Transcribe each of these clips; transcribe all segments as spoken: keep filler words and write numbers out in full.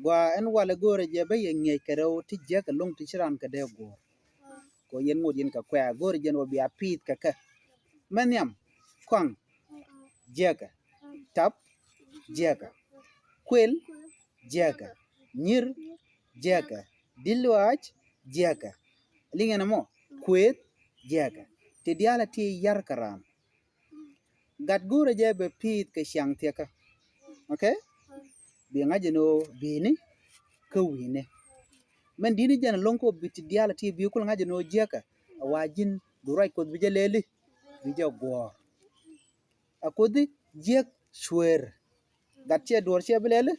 Gua ɛn walɛ go̱o̱rɛ jɛ bä yɛ ŋiɛc kɛ rɛw ti jiäk ɛlɔ̱ŋ ti ci raan kɛ dee guɔ̱ɔ̱r. Kɛ yɛn ŋot yɛn kɛ kuɛ go̱o̱rɛ jɛn wä bia piith kɛ kɛ. Mɛ nhiam, kɔaŋ, jiäkä, tap, jiäkä, kuël, jiäkä, nyir, jiäkä, di̱t luaac, jiäkä. Liŋɛ nɛ mɔ, kuëth, jiäkä. Ti diaal a ti yar kɛ raan. Gat go̱o̱rä jɛ bɛ pi̱i̱th kɛ ciaŋ thiɛkä. Okay? Bi ŋa̱c jɛ ni ɣöö bi̱i̱ni kä wi̱i̱ni. Mɛn di̱i̱ni jɛn ɛlɔ̱ŋ kɔ bi ti diaal a ti bi kul ŋa̱c jɛ ni ɣöö jiäkä. A wa ji̱n du ruac Kuɔth bi jɛ lɛli bi jɛ guɔ̱ɔ̱r. A Kuothi jiäk cuëër. Gat ciɛ duɔ̱ɔ̱r ciɛ bi lɛli,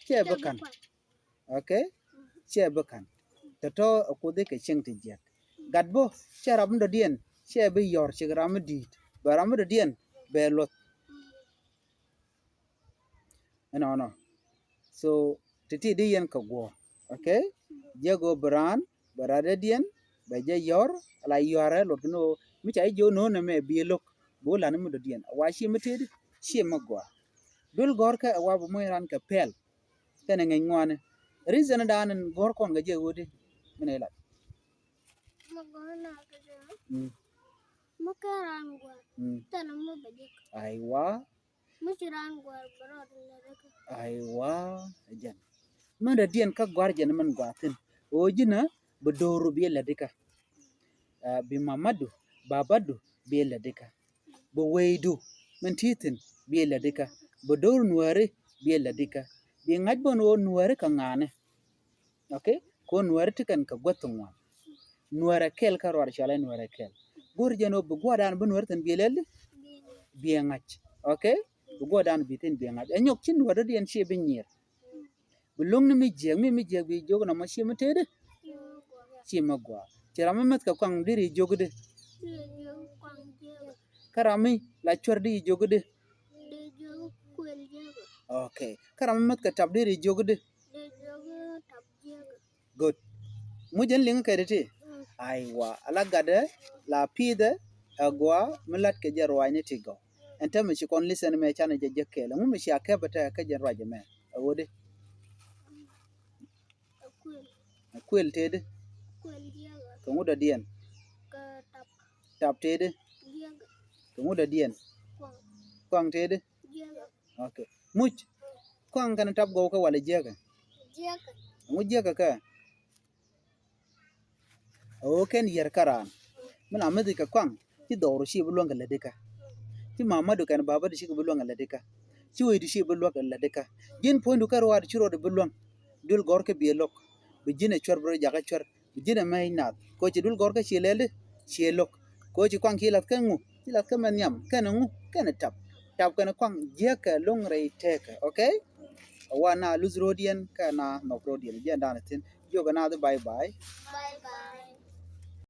ciɛ bi ka̱n. Okay? Ciɛ bi ka̱n. Tɔ̱tɔ̱ a Kuothi kɛ cieŋ ti jiäk. Gat bä ciɛ ram mi dɔ̱diɛn ciɛ bi yɔ̱r cik ram mi di̱i̱t. Bɛ ram mi dɔ̱diɛn bɛ luɔth. Ɛnɔnɔ. So ti ti di yɛn kɛ guɔ. Okay? Jiäk ɣöö bi raan bɛ rat dɔ̱diɛn bɛ jɛ yɔ̱r ala yɔ̱rɛ luɔth kɛ ni ɣöö mi ca ji̱ jiök no̱o̱ŋ nɛmɛ bi lo̱k bi wä la̱t ni mi dɔ̱diɛn a wa ci mi tëëdi ci mi gɔaa. Duel gɔ̱rkɛ a wa bi moc ran kɛ pɛl. Kɛnɛ ŋäc ŋuani. Reason dan in gɔ̱r kɔn kɛ jɛ ɣöödi. Min ilat. Mɛ gɔ̱r na kɛ jɛ. Mm. Mɛ kɛ ran gua̱a̱r. Mm. Tɛn mɛ bɛ jek. Aiwa. Mɛ ci ran gua̱a̱r bɛ rɔɔd in lɛ dek. Aiwa. Jɛn. Mɛ dɔ̱diɛn kä gɔ̱r jɛn mɛn gɔaa thin. Ɣöö ji̱n a bi do̱ru bi lɛ dika. Ah, bi mamadu, babadu bi lɛ dika. Bi wecdu min ti thi̱n bi lɛ dikä. Bi do̱r nuääri bi lɛ dikä. Bi ŋa̱c bä ni ɣöö nuääri kɛ ŋa̱a̱ni. Okay? Kɛ ɣöö nuääri ti kɛn kɛ guäth ti ŋuan. Nuäärɛ kɛl kä ruaar cɔalɛ nuäärɛ kɛl. Go̱o̱ri jɛn ɣöö bi gua̱a̱rdan bi nuääri thi̱n bi lɛ li bi ŋa̱c. Okay? Bi gua̱a̱rdan bi thi̱n bi ŋa̱c. Ɛ nyɔk ci nuäär dɔ̱diɛn ci bi nyier. Bi luŋni mi jiɛk, mi mi jiɛk bi jiök nɔmɔ ci mi tëëdi. Ci mi gɔaa. Ci ram mi mäth kɛ kɔaŋ diri jiök di. Kä ram mi la cuɛr di jiök di. Okay. Kä ram mi mäth kɛ tap diri jiök di. Good. Muc jɛn liŋ kɛ di ti. Aiwa. Ala gatdɛ la pi̱i̱dɛ. Ɛ gɔaa mi lat kɛ jɛ ruaacni ti gɔw. Ɛn täämɛ ci kɔn listen mɛ canɛ jɛ jek kɛɛl. Ɛŋu mi cia kɛpɛ tɛ kä jɛn ruac ɛmɛ. Ɛ ɣöö di. Ɛ kuël tëëdi. Kɛ ŋu dɔ̱diɛn. Tap tëëdi. Kɛ ŋu dɔ̱diɛn. Kɔaŋ tëëdi. Okay. Muc. Kɔaŋ kɛnɛ tap gɔw kä walɛ jiäkä. Ɛ ŋu jiäkä kä. Ɛ ɣöö kɛn yɛr kä raan. Mi la mäthi kɛ kɔaŋ ci dhɔru ci bi luäŋ kɛ lätdikä. Ci mamadu kɛn babadu ci kɛ bi luäŋ kɛ lätdikä. Ci wecdu ci bi luäŋ kɛ lätdikä. Ji̱n puɔ̱nydu kä ruaadu ci ruɔdu bi luäŋ. Dul gɔ̱rkä biɛ lo̱k. Bi ji̱n ɛ cuɛr bi rɔ jakä cuɛr. Bi ji̱n ɛ mɛc nath. Kɛ ɣöö ci dul gɔ̱rkä ci lɛli ci lo̱k. Kɛ ɣöö ci kɔaŋ ci lath kä ŋu. Ci lath kä mɛ nhiam kɛnɛ ŋu kɛnɛ tap. Tap kɛnɛ kɔaŋ jiäkɛ lo̱ŋ rɛy tëëkɛ. Okay? Ɛ wa na luth ro̱diɛn kɛ na nhɔk ro̱diɛn jiɛn danɛ thi̱n. Jiök ɛ na dhi bye bye.